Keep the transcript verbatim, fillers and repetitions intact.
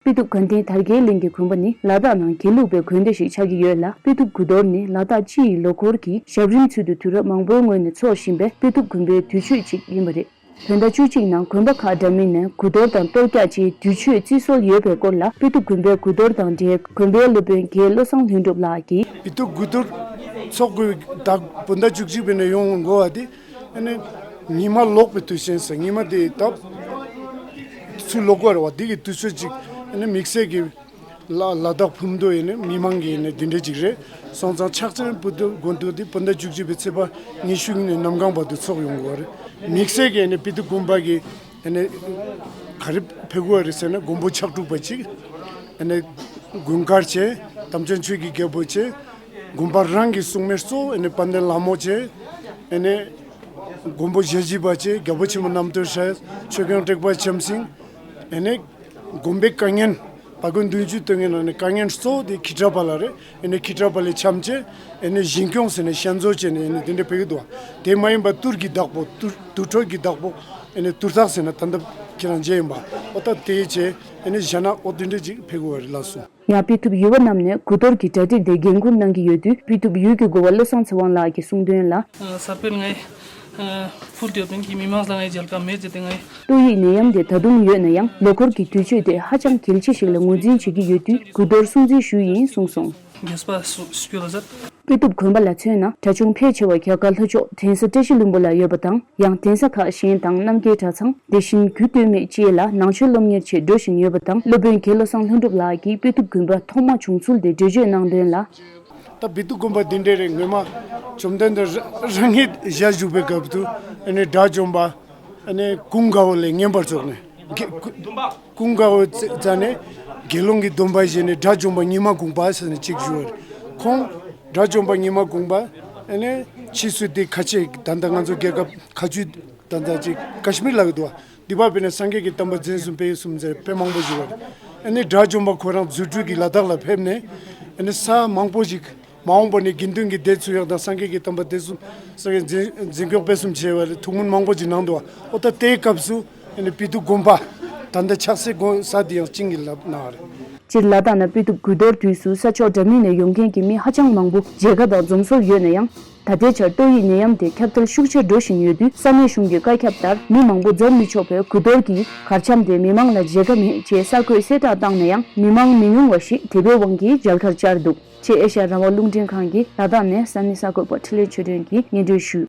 དཔེ་ཐུབ་དགའ་ལྡན་དར་རྒྱས་གླིང་གི་དགོན་པ་ནི་ལ་དྭགས་ནང་དགེ་ལུགས་པའི་དགོན་སྡེ་ཞིག་ཆགས་ཀྱི་ཡོད་ལ། དཔེ་ཐུབ་དགུ་གཏོར་ནི་ལ་དྭགས་སྤྱི་ཡི་ལོ་འཁོར་གྱི་ཞབས་རིམ་ཚུལ་དུ་དུས་རབས་མང་པོའི་སྔོན་ནས་འཚོགས་བཞིན་པའི་དཔེ་ཐུབ་དགོན་པའི་དུས་མཆོད་ཅིག་ཡིན་པ་རེད། བོད་ཟླ་བཅུ་གཅིག་ནང་དགོན་པ་ཁག་འདྲ་མིན་ནས་དགུ་གཏོར་དང་གཏོར་རྒྱག་བཅས་དུས་མཆོད་བརྩི་སྲོལ་ཡོད་པའི་སྐོར་ལ། དཔེ་ཐུབ་དགོན་པའི་དགུ་གཏོར་དང་འབྲེལ་དགོན་པའི་སློབ་དཔོན་རྒན་བློ་བཟང་ལྷུན་གྲུབ་ལགས་ཀྱིས། དཔེ་ཐུབ་དགུ་གཏོར་འཚོགས་དགོས་ད་བོད་ཟླ་བཅུ་གཅིག་པའི་ནས་ཡོང་དགོས་པ་དེ། ཨ་ནི་ཉི་མ་ལོག་པའི་དུས་ཆེན་ཟེར། ཉི་མ་དེ་ད་ཚུར་ལོག་དགོས་རེད་བ། དེ་གི་དུས་ཚོད་ཅིག་ཨ་ནི་དམིགས་བསལ་གྱི་ལ་ལ་དྭགས་ཕུ་མདོ་ཡིན་ནི་མི་མང་གི་ཡིན་ནི་དེ་འདྲ་ཅིག་རེད། སོང་ཙང་ཕྱག་འཚལ་དགུ་གཏོར་དགོན་དུ་དེ་བོད་ཟླ་བཅུ་གཅིག་པའི་ཚེས་པ་ཉི་ཤུ་ནས་གནམ་གང་བར་དུ་འཚོགས་ཡོང་དགོས་རེད། དམིགས་བསལ་གྱི་ཨ་ནི་དཔེ་ཐུབ་དགོན་པ་གི་ཨ་ནི་ག་རེ་ཕེབས་དགོས་རེད་ཟེར་ན། མགོན་པོ་ཕྱག་དྲུག་པ་གཅིག་ཨ་ནི་དགོན་དཀར་བྱས། དམ་ཅན་ཆོས་ཀྱི་རྒྱལ་པོ་བྱས། དགོན་པ་རང་གི་སྲུང་མའི་གཙོ་བོ་ཨ་ནི་དཔལ་ལྡན་ལྷ་མོ་བྱས། ཨ་ནི་མགོན་པོ་ཞལ་བཞི་པ་བྱས། རྒྱལ་པོ་ཆེན་པོ་རྣམ་ཐོས་སྲས། ཆོས་སྐྱོང་དྲེགས་པ་བྱམས་སེང་། ཨ་ནི་དགོན་པའི་དཀའ་ངལ། བ་དགོན་བདུན་ཅུ་སྟོད་ངན་ནང་ནས་དཀའ་ངལ་གཙོ་བོ་དེ་ཁྱི་ཁྲ་པ་ལ་རེད། ཨ་ནི་ཁྱི་ཁྲ་པ་ལ་འཆམ་བྱས། ཨ་ནི་ཞིང་སྐྱོང་ཟེར་ནས་ཞལ་འཛོམས་བྱས་ནས་ཨ་ནི་དེ་འདྲ་ཕེབས་ཀྱི་འདུག་དེ་མ་ཡིན་པ་དུར་གྱི་བདག་པོ། དུར་དུར་ཁྲོད་ཀྱི་བདག་པོ། ཨ་ནི་དུར་བདག་ཟེར་ན་ད་ལྟ་ཁྱེད་རང་མཇལ་ཡིན་པ། ཨོ་ད་དེ་བྱས་ཨ་ནི་བཞག་ན་ཨོ་དེ་འདྲ་ཅིག་ཕེབས་དགོས་པ་རེད་ལགས་སོ། ཡང་དཔེ་ཐུབ་ཡུལ་བ་རྣམས་ནས་དགུ་གཏོར་གྱི་གྲ་སྒྲིག་དེ་འགན་འཁུར་གནང་གི་ཡོད་དུས། དཔེ་ཐུབ་ཡུལ་གྱི་འགོ་བ་བློ་བཟང་ཚེ་དབང་ལགས་ཀྱིས་གསུངས་དོན་ལ། གསར་སྤེལ་ངའི་ཕུལ་དེ་བདུན་གྱི་མི་མང་ལ་ངའི་མཇལ་ཁ་མེད་ཅེས་ཏེ་ངའི། ཏོག་དབྱིབས་ནད་ཡམས་དེ་ད་དུང་ཡོད་ན་ཡང་། ལོ་འཁོར་གྱི་དུས་མཆོད་དེ་ཧ་ཅང་གལ་ཆེ་ཞིག་ལ་ངོས་འཛིན་བྱེད་ཀྱི་ཡོད་དུས། དགུ་གཏོར་སྲུང་བརྩི་ཞུས་ཡིན་གསུངས་སོང་། རྒྱས་པ་སུ་སྐྱོ་ལ་ཟེར། དཔེ་ཐུབ་དགོན་པ་ལ་མཚོན་ན། གྲྭ་ཆུང་ཕལ་ཆེ་བ་རྒྱ་གར་ལྷོ་ཕྱོགས་གདན་ས་བཀྲ་ཤིས་ལྷུན་པོ་ལ་ཡོད་པ་དང་། ཡང་གདན་ས་ཁག་གཞན་དང་རྣམ་རྒྱལ་གྲྭ་ཚང་། དེ་བཞིན་རྒྱུད་སྟོད་སྨད་བཅས་ལ་ནང་ཆོས་སློབ་གཉེར་ཆེད་འགྲོ་བཞིན་ཡོད་པ་དང་། སློབ་དཔོན་དགེ་བློ་བཟང་ལྷུན་གྲུབ་ལགས་ཀྱིས་དཔེ་ཐུབ་དགོན་པ་ཐོག་མ་བྱུང་ཚུལ་དེ་འགྲེལ་བརྗོད་གནང་དོན་ལ། ད་དཔེ་ཐུབ་དགོན་པ་འདི་འདྲ་རེད། སྔོན་མ་བཅོམ་ལྡན་འདས་རང་ཉིད་ཞལ་བཞུགས་པའི་སྐབས་སུ་ཨ་ནི་དགྲ་བཅོམ་པ་ཨ་ནི་ཀུན་དགའ་བོ་ལས་བསྙེན་པར་རྫོགས་ནས། དགེ་ཀུན་དགའ་བོ་རྩ་ནས་དགེ་སློང་གི་སྡོམ་པ་བཞེས་ནས་དགྲ་བཅོམ་པ་ཉི་མ་གུང་པ་ཟེར་ནས་གཅིག་བཞུགས་པ་རེད། ཁོང་དགྲ་བཅོམ་པ་ཉི་མ་གུང་པ་ཨ་ནི་ཕྱིས་སུ་དེ་ཁ་ཆེ་ད་ལྟ་ང་ཚོ་རྒྱལ་ཁབ་ཁ་ཆུ་ད་ལྟ་ཅིག་ཀ་ཤི་མིར་ལབ་ཀྱི་འདུག་བ། འདི་པ་བས་ནས་སངས་རྒྱས་ཀྱི་བསྟན་པ་འཛིན་བཟུང་སྤེལ་གསུམ་ཟེར་དཔེ་མང་པོ་ཞིག་ཡོད་རེད། ཨ་ནི་དགྲ་བཅོམ་པ་ཁོ་རང་རྫུ་འཕྲུལ་གྱིས་ལ་དྭགས་ལ་ཕེབས་ནས་ཨ་ནི་ས་མང་པོ་ཞིག་མ་འོངས་པ་ནས་དགེ་འདུན་གྱི་སྡེ་ཚུགས་ཡག་དང་སངས་རྒྱས་ཀྱི་བསྟན་པ་དེ་གསུམ་སངས་རྒྱས་འཛིན་འཛིན་སྐྱོང་སྤེལ་གསུམ་བྱས་པ་རེད། ཐུགས་སྨོན་མང་པོ་ཞིག་གནང་འདུག་བ། ཨོ་ད་དེའི་སྐབས་སུ་ཨ་ནི་དཔེ་ཐུབ་དགོན་པ་ད་ལྟ་ཆགས་སའི་དགོན་ས་དེ་ཡང་བྱིན་གྱིས་བརླབས་གནང་བ་རེད། སྤྱིར་ལ་དྭགས་ན་དཔེ་ཐུབ་དགུ་གཏོར་དུས་སུ་ས་ཕྱོགས་འདྲ་མིན་ནས་ཡོང་མཁན་གྱི་མི་ཧ་ཅང་མང་པོ་མཇལ་ཁ་དང་འཛོམས་སོར་ཡོད་ན་ཡང་། ད་ལྟའི་ཆར་ཏོག་དབྱིབས་ནད་ཡམས་དེ་ཁྱབ་གདལ་ཤུགས་ཆེར་འགྲོ་བཞིན་ཡོད་དུས། ས་གནས་གཞུང་གི་བཀའ་ཁྱབ་ལྟར་མི་མང་པོ་འཛོམས་མི་ཆོག་པའི་དགུ་གཏོར་གྱི་གར་འཆམ་དེ་མི་མང་ལ་མཇལ་ཁ་མེད་ཅེས་གསར་འགོད་གསལ་བསྒྲགས་བཏང་ན་ཡང་། མི་མང་མི་ཉུང་བ་ཞིག་དེ་འབྲེལ་དབང་གིས་མཇལ་ཁར་བཅར་འདུག་ཅེས་ཨེ་ཤ་ཡ་རང་དབང་རླུང་འཕྲིན་ཁང་གི་ལ་དྭགས་ནས་ས་གནས་གསར་འགོད་པ་འཕྲིན་ལས་ཆོས་སྒྲོན་གྱིས་སྙན་སྒྲོན་ཞུས།